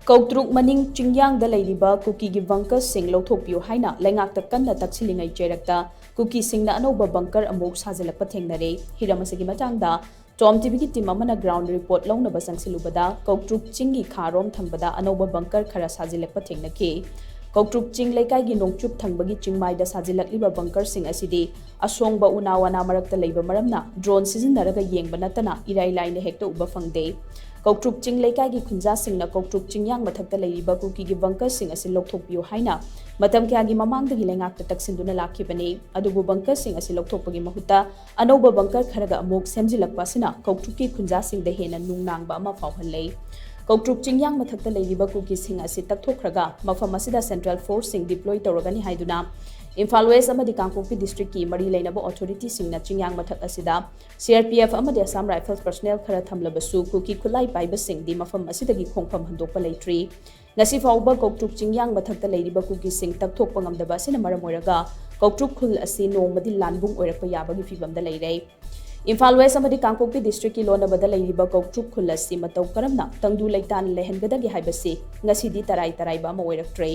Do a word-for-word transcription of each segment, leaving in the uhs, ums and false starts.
ꯀꯧꯇ꯭ꯔꯨꯛ ꯃꯅꯤꯡ ꯆꯤꯡꯌꯥꯡꯗ ꯂꯩꯔꯤꯕ ꯀꯨꯀꯤꯒꯤ ꯕꯪꯀꯔꯁꯤꯡ ꯂꯧꯊꯣꯛꯄꯤꯌꯨ ꯍꯥꯏꯅ ꯂꯩꯉꯥꯛꯇ ꯀꯟꯅ ꯇꯛꯁꯤꯜꯂꯤꯉꯩ ꯆꯩꯔꯛꯇ ꯀꯨꯀꯤꯁꯤꯡꯅ ꯑꯅꯧꯕ ꯕꯪꯀꯔ ꯑꯃꯨꯛ ꯁꯥꯖꯤꯜꯂꯛꯄ ꯊꯦꯡꯅꯔꯦ꯫ ꯍꯤꯔꯝ ꯑꯁꯤꯒꯤ ꯃꯇꯥꯡꯗ ꯇꯣꯝ ꯇꯤꯚꯤꯒꯤ ꯇꯤꯝ ꯑꯃꯅ ꯒ꯭ꯔꯥꯎꯟ ꯔꯤꯄꯣꯔꯠ ꯂꯧꯅꯕ ꯆꯪꯁꯤꯜꯂꯨꯕꯗ ꯀꯧꯇ꯭ꯔꯨꯛ ꯆꯤꯡꯒꯤ ꯈꯥꯔꯣꯝ ꯊꯪꯕꯗ ꯑꯅꯧꯕ ꯕꯪꯀꯔ ꯈꯔ ꯁꯥꯖꯤꯜꯂꯛꯄ ꯊꯦꯡꯅꯈꯤ꯫ ꯀꯧꯇ꯭ꯔꯨꯛ ꯆꯤꯡ ꯂꯩꯀꯥꯏꯒꯤ ꯅꯣꯡꯆꯨꯞ ꯊꯪꯕꯒꯤ ꯆꯤꯡꯃꯥꯏꯗ ꯁꯥꯖꯤꯜꯂꯛꯂꯤꯕ ꯕꯪꯀꯔꯁꯤꯡ ꯑꯁꯤꯗꯤ ꯑꯁꯣꯡꯕ ꯎꯅꯥ ꯋꯥꯅꯥ ꯃꯔꯛꯇ ꯂꯩꯕ ꯃꯔꯝꯅ ꯗ꯭ꯔꯣꯟ ꯁꯤꯖꯤꯟꯅꯔꯒ ꯌꯦꯡꯕ ꯅꯠꯇꯅ ꯏꯔꯥꯏ ꯂꯥꯏꯅ ꯍꯦꯛꯇ ꯎꯕ ꯐꯪꯗꯦ꯫ ꯀꯧꯇ꯭ꯔꯨꯛ ꯆꯤꯡ ꯂꯩꯀꯥꯏꯒꯤ ꯈꯨꯟꯖꯥꯁꯤꯡꯅ ꯀꯧꯇ꯭ꯔꯨꯛ ꯆꯤꯡꯌꯥꯡ ꯃꯊꯛꯇ ꯂꯩꯔꯤꯕ ꯀꯨꯀꯤꯒꯤ ꯕꯪꯀꯔꯁꯤꯡ ꯑꯁꯤ ꯂꯧꯊꯣꯛꯄꯤꯌꯨ ꯍꯥꯏꯅ ꯃꯇꯝ ꯀꯌꯥꯒꯤ ꯃꯃꯥꯡꯗꯒꯤ ꯂꯩꯉꯥꯛꯇ ꯇꯛꯁꯤꯟꯗꯨꯅ ꯂꯥꯛꯈꯤꯕꯅꯤ꯫ ꯑꯗꯨꯕꯨ ꯕꯪꯀꯔꯁꯤꯡ ꯑꯁꯤ ꯂꯧꯊꯣꯛꯄꯒꯤ ꯃꯍꯨꯠꯇ ꯑꯅꯧꯕ ꯕꯪꯀꯔ ꯈꯔꯒ ꯑꯃꯨꯛ ꯁꯦꯝꯖꯤꯜꯂꯛꯄ ꯑꯁꯤꯅ ꯀꯧꯇ꯭ꯔꯨꯛꯀꯤ ꯈꯨꯟꯖꯥꯁꯤꯡꯗ ꯍꯦꯟꯅ ꯅꯨꯡꯅꯥꯡꯕ ꯑꯃ ꯐꯥꯎꯍꯜꯂꯦ꯫ ꯀꯧꯇ꯭ꯔꯨꯛ ꯆꯤꯡꯌꯥꯡ ꯃꯊꯛꯇ ꯂꯩꯔꯤꯕ ꯀꯨꯀꯤꯁꯤꯡ ꯑꯁꯤ ꯇꯛꯊꯣꯛꯈ꯭ꯔꯒ ꯃꯐꯝ ꯑꯁꯤꯗ ꯁꯦꯟꯇ꯭ꯔꯦꯜ ꯐꯣꯔꯁꯁꯤꯡ ꯗꯤꯄ꯭ꯂꯣꯏ ꯇꯧꯔꯒꯅꯤ ꯍꯥꯏꯗꯨꯅ ꯏꯝꯐꯥꯜ ꯋꯦꯁ ꯑꯃꯗꯤ ꯀꯥꯡꯄꯣꯛꯄꯤ ꯗꯤꯁꯇ꯭ꯔꯤꯛꯀꯤ ꯃꯔꯤ ꯂꯩꯅꯕ ꯑꯣꯊꯣꯔꯤꯇꯤꯁꯤꯡꯅ ꯆꯤꯡꯌꯥꯡ ꯃꯊꯛ ꯑꯁꯤꯗ ꯁꯤ ꯑꯥꯔ ꯄꯤ ꯑꯦꯐ ꯑꯃꯗꯤ ꯑꯁꯥꯝ ꯔꯥꯏꯐꯜꯁ ꯄꯔꯁꯅꯦꯜ ꯈꯔ ꯊꯝꯂꯕꯁꯨ ꯀꯨꯀꯤ ꯈꯨꯠꯂꯥꯏ ꯄꯥꯏꯕꯁꯤꯡꯗꯤ ꯃꯐꯝ ꯑꯁꯤꯗꯒꯤ ꯈꯣꯡꯐꯝ ꯍꯟꯗꯣꯛꯄ ꯂꯩꯇ꯭ꯔꯤ꯫ ꯉꯁꯤ ꯐꯥꯎꯕ ꯀꯧꯇ꯭ꯔꯨꯛ ꯆꯤꯡꯌꯥꯡ ꯃꯊꯛꯇ ꯂꯩꯔꯤꯕ ꯀꯨꯀꯤꯁꯤꯡ ꯇꯛꯊꯣꯛꯄ ꯉꯝꯗꯕ ꯑꯁꯤꯅ ꯃꯔꯝ ꯑꯣꯏꯔꯒ ꯀꯧꯇ꯭ꯔꯨꯛ ꯈꯨꯜ ꯑꯁꯤ ꯅꯣꯡꯃꯗꯤ ꯂꯥꯟꯕꯨꯡ ꯑꯣꯏꯔꯛꯄ ꯌꯥꯕꯒꯤ ꯐꯤꯕꯝꯗ ꯂꯩꯔꯦ꯫ ꯏꯝꯐꯥꯜ ꯋꯦꯁ ꯑꯃꯗꯤ ꯀꯥꯡꯄꯣꯛꯄꯤ ꯗꯤꯁꯇ꯭ꯔꯤꯛꯀꯤ ꯂꯣꯟꯅꯕꯗ ꯂꯩꯔꯤꯕ ꯀꯧꯇ꯭ꯔꯨꯛ ꯈꯨꯜ ꯑꯁꯤ ꯃꯇꯧ ꯀꯔꯝꯅ ꯇꯪꯗꯨ ꯂꯩꯇꯥꯅ ꯂꯩꯍꯟꯒꯗꯒꯦ ꯍꯥꯏꯕꯁꯤ ꯉꯁꯤꯗꯤ ꯇꯔꯥꯏ ꯇꯔꯥꯏꯕ ꯑꯃ ꯑꯣꯏꯔꯛꯇ꯭ꯔꯦ꯫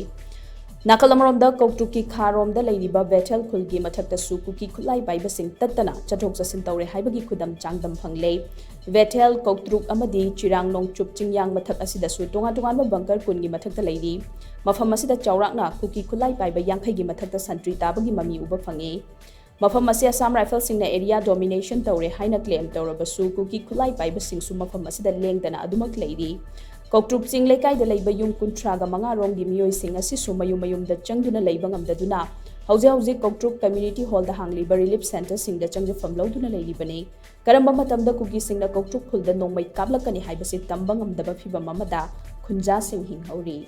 ꯅꯥꯀꯜ ꯑꯃꯔꯣꯝꯗ ꯀꯧꯇ꯭ꯔꯨꯛꯀꯤ ꯈꯥꯔꯣꯝꯗ ꯂꯩꯔꯤꯕ ꯕꯦꯊꯦꯜ ꯈꯨꯜꯒꯤ ꯃꯊꯛꯇꯁꯨ ꯀꯨꯀꯤ ꯈꯨꯠꯂꯥꯏ ꯄꯥꯏꯕꯁꯤꯡ ꯇꯠꯇꯅ ꯆꯠꯊꯣꯛ ꯆꯠꯁꯤꯟ ꯇꯧꯔꯦ ꯍꯥꯏꯕꯒꯤ ꯈꯨꯗꯝ ꯆꯥꯡꯗꯝ ꯐꯪꯂꯦ꯫ ꯕꯦꯊꯦꯜ, ꯀꯧꯇ꯭ꯔꯨꯛ ꯑꯃꯗꯤ ꯆꯤꯔꯥꯡ ꯅꯣꯡꯆꯨꯞ ꯆꯤꯡꯌꯥꯡ ꯃꯊꯛ ꯑꯁꯤꯗꯁꯨ ꯇꯣꯉꯥꯟ ꯇꯣꯉꯥꯟꯕ ꯕꯪꯀꯔ ꯀꯨꯟꯒꯤ ꯃꯊꯛꯇ ꯂꯩꯔꯤ꯫ ꯃꯐꯝ ꯑꯁꯤꯗ ꯆꯥꯎꯔꯥꯛꯅ ꯀꯨꯀꯤ ꯈꯨꯠꯂꯥꯏ ꯄꯥꯏꯕ ꯌꯥꯡꯈꯩꯒꯤ ꯃꯊꯛꯇ ꯁꯟꯇ꯭ꯔꯤ ꯇꯥꯕꯒꯤ ꯃꯃꯤ ꯎꯕ ꯐꯪꯉꯤ꯫ ꯃꯐꯝ ꯑꯁꯤ ꯑꯁꯥꯝ ꯔꯥꯏꯐꯜꯁꯤꯡꯅ ꯑꯦꯔꯤꯌꯥ ꯗꯣꯃꯤꯅꯦꯁꯟ ꯇꯧꯔꯦ ꯍꯥꯏꯅ ꯀ꯭ꯂꯦꯝ ꯇꯧꯔꯕꯁꯨ ꯀꯨꯀꯤ ꯈꯨꯠꯂꯥꯏ ꯄꯥꯏꯕꯁꯤꯡꯁꯨ ꯃꯐꯝ ꯑꯁꯤꯗ ꯂꯦꯡꯗꯅ ꯑꯗꯨꯃꯛ ꯂꯩꯔꯤ꯫ ꯀꯧꯇ꯭ꯔꯨꯛ ꯆꯤꯡ ꯂꯩꯀꯥꯏꯗ ꯂꯩꯕ ꯌꯨꯝ ꯀꯨꯟꯊ꯭ꯔꯥꯒ ꯃꯉꯥ ꯔꯣꯝꯒꯤ ꯃꯤꯑꯣꯏꯁꯤꯡ ꯑꯁꯤꯁꯨ ꯃꯌꯨꯝ ꯃꯌꯨꯝꯗ ꯆꯪꯗꯨꯅ ꯂꯩꯕ ꯉꯝꯗꯗꯨꯅ ꯍꯧꯖꯤꯛ ꯍꯧꯖꯤꯛ ꯀꯧꯇ꯭ꯔꯨꯛ ꯀꯝꯃ꯭ꯌꯨꯅꯤꯇꯤ ꯍꯣꯜꯗ ꯍꯥꯡꯂꯤꯕ ꯔꯤꯂꯤꯐ ꯁꯦꯟꯇꯔꯁꯤꯡꯗ ꯆꯪꯖꯐꯝ ꯂꯧꯗꯨꯅ ꯂꯩꯔꯤꯕꯅꯤ꯫ ꯀꯔꯝꯕ ꯃꯇꯝꯗ ꯀꯨꯀꯤꯁꯤꯡꯅ ꯀꯧꯇ꯭ꯔꯨꯛ ꯈꯨꯜꯗ ꯅꯣꯡꯃꯩ ꯀꯥꯞꯂꯛꯀꯅꯤ ꯍꯥꯏꯕꯁꯤ ꯇꯝꯕ ꯉꯝꯗꯕ ꯐꯤꯚꯝ ꯑꯃꯗ ꯈꯨꯟꯖꯥꯁꯤꯡ ꯍꯤꯡꯍꯧꯔꯤ꯫